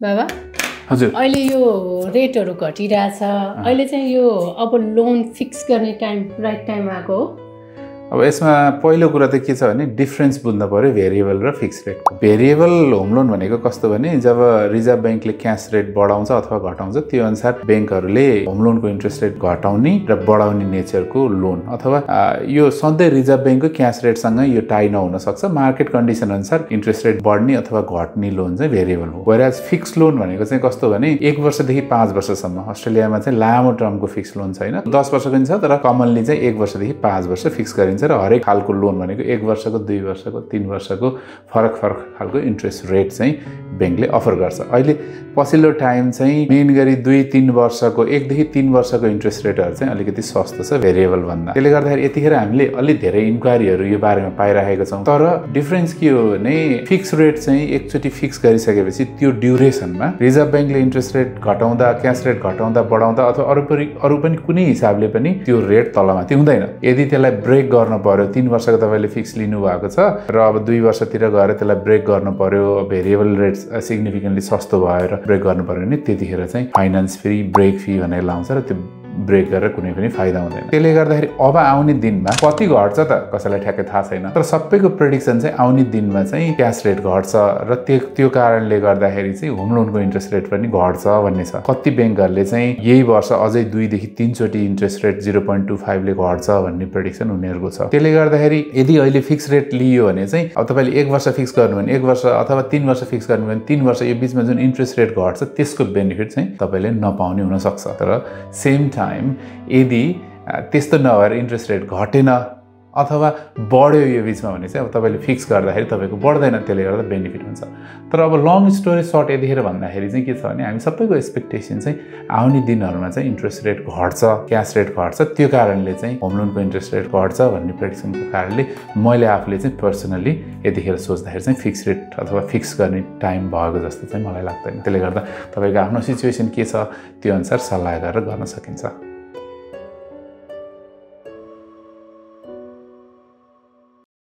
बाबा हजुर अहिले यो रेटहरु घटिरहेछ अहिले चाहिँ यो अब लोन फिक्स गर्ने टाइम राइट टाइम आको हो अब यसमा पहिलो कुरा त के छ भने डिफरेन्स बुझ्न पर्यो भेरिएबल र फिक्स रेटको भेरिएबल होम लोन भनेको कस्तो भने जब रिजर्भ बैंकले क्याश रेट बढाउँछ अथवा घटाउँछ त्यो अनुसार बैंकहरुले होम लोनको इन्ट्रेस्ट रेट घटाउने र बढाउने नेचरको लोन अथवा यो सधैँ रिजर्भ बैंकको क्याश रेटसँग यो टाइ नहुन सक्छ मार्केट कन्डिसन अनुसार इन्ट्रेस्ट रेट बढ्ने अथवा घट्ने लोन चाहिँ भेरिएबल हो व्हेreas फिक्स लोन भनेको चाहिँ कस्तो भने 1 वर्षदेखि 5 वर्षसम्म अस्ट्रेलियामा चाहिँ लामो टर्मको फिक्स लोन छैन 10 वर्षको पनि छ तर कमनली चाहिँ 1 वर्षदेखि 5 वर्ष फिक्स गरिन्छ र हरेक खालको लोन भनेको 1 वर्षको 2 वर्षको 3 वर्षको फरक खालको इन्ट्रेस्ट रेट चाहिँ बैंकले अफर गर्छ अहिले पछिल्लो टाइम चाहिँ मेन गरी 2-3 वर्षको 1 देखि 3 वर्षको इन्ट्रेस्ट रेटहरु चाहिँ अलिकति सस्तो छ भेरिएबल भन्दा त्यसले गर्दाखेरि यतिखेर हामीले अलि धेरै इन्क्वायरीहरु यो बारेमा पाइरहेका छौं तर डिफरेन्स के हो भने फिक्स रेट चाहिँ एकचोटी फिक्स गरिसकेपछि त्यो ड्युरेसनमा रिजर्भ बैंकले इन्ट्रेस्ट रेट घटाउँदा क्याश रेट घटाउँदा बढाउँदा अथवा अरु पनि कुनै हिसाबले पनि त्यो रेट तलमाथि हुँदैन यदि त्यसलाई ब्रेक गर्न पर्यो 3 वर्षको तपाईले फिक्स लिनु भएको छ र अब 2 वर्षतिर गएर त्यसलाई ब्रेक गर्न पर्यो भेरिएबल रेट सिग्निफिकेन्टली सस्तो भएर ब्रेक गर्नु पर्यो भने त्यतिखेर चाहिँ फाइनान्स फी ब्रेक फी भनेर लाउँछ र त्यो ब्रेक गरेर कुनै पनि फाइदा हुँदैन त्यसले गर्दाखेरि अब आउने दिनमा कति घट्छ त कसैलाई ठ्याक्कै थाहा छैन तर सबैको प्रेडिक्सन चाहिँ आउने दिनमा चाहिँ क्याश रेट घट्छ र त्यो कारणले गर्दाखेरि चाहिँ होम लोनको इन्ट्रेस्ट रेट पनि घट्छ भन्ने छ कति बैंकहरुले चाहिँ यही वर्ष अझै 2 देखि 3 चोटी इन्ट्रेस्ट रेट 0.25 ले घट्छ भन्ने प्रेडिक्सन उनीहरुको छ त्यसले गर्दाखेरि यदि अहिले फिक्स रेट लियो भने चाहिँ अब तपाईले 1 वर्ष फिक्स गर्नु भने 1 वर्ष अथवा 3 वर्ष फिक्स गर्नु भने 3 वर्ष यो बीचमा जुन इन्ट्रेस्ट रेट घट्छ त्यसको बेनिफिट चाहिँ तपाईले नपाउने हुन सक्छ तर सेम टाइम यदि त्यस्तो नभएर इन्ट्रेस्ट रेट घटेन अथवा बढ्यो यो बीचमा भने चाहिँ अब तपाईले फिक्स गर्दाखेरि तपाईको बढ्दैन त्यसले गर्दा बेनिफिट हुन्छ तर अब लङ स्टोरी सर्ट यतिखेर भन्दाखेरि चाहिँ के छ भने हामी सबैको एक्सपेक्टेसन चाहिँ आउने दिनहरुमा चाहिँ इन्ट्रेस्ट रेट घट्छ क्याश रेट घट्छ त्यो कारणले चाहिँ होम लोनको इन्ट्रेस्ट रेट घट्छ भन्ने प्रेडिक्सनको कारणले मैले आफूले चाहिँ पर्सनली यतिखेर सोच्दाखेरि चाहिँ फिक्स रेट अथवा फिक्स गर्ने टाइम भएको जस्तो चाहिँ मलाई लाग्दैन त्यसले गर्दा तपाईको आफ्नो सिचुएसन के छ त्यो अनुसार सल्लाह गरेर गर्न सकिन्छ